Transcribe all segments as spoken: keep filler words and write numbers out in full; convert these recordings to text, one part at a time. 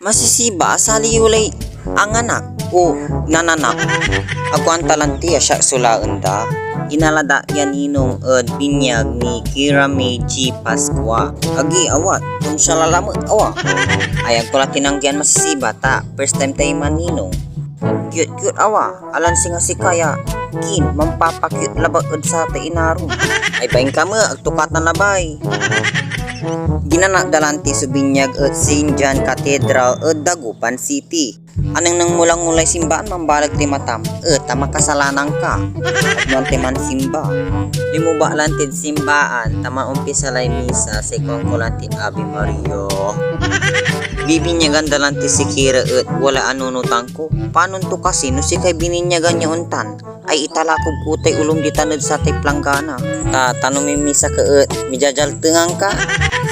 Masisiba, asali yo lay anganak o nananak. Agko anta lanti a siak so laen da. Inala da ya ninong ed binyag ni Kira May G Pascua. Agi, awa, onsiala lamet, awa. Ay, agko la tinanggian masisiba, ta first time tay maninong. Cute-cute, awa. Alan singa sika ya kin mampapa-cute labat ed satay inaro. Ay, baing ka met, agto katan labay. Ginanak da lanti so binyag ed Saint John Cathedral ed Dagupan City. Anengneng mo lang olay simbaan, mambaleg tay matam, et ta makasalanan ka. Agmo anti mansimba. Linmoob ak lantid simbaan, ta manumpisa lay misa, say kuanko lanti Ave Maria. Bibinyagan da lanti si Kira et walay anunotan ko. Panon to kasi no sikay bininyagan ya ontan? Ay italakog ko tay olom ditan ed satay planggana. Ta, ta no mimisa ka et mijajaltengan ka.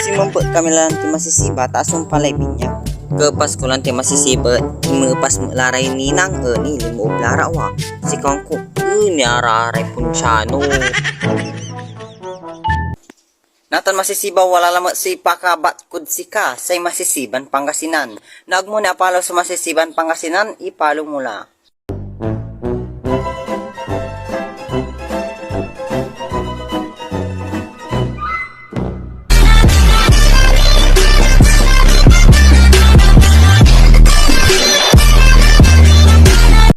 Simmempet kami la lanti masisiba ta asumpal lay binyag. Kepas ko lanti masisiba et inmepas met la ray ninang et linmoob la ra, awa. Say kuanko, "Eh, niara ray punsiano." Natan masisiba, wala lamet so ipakabat kod sika, say masisiban Pangasinan. No agmo ni apalo so masisiban Pangasinan, ipalo mo la.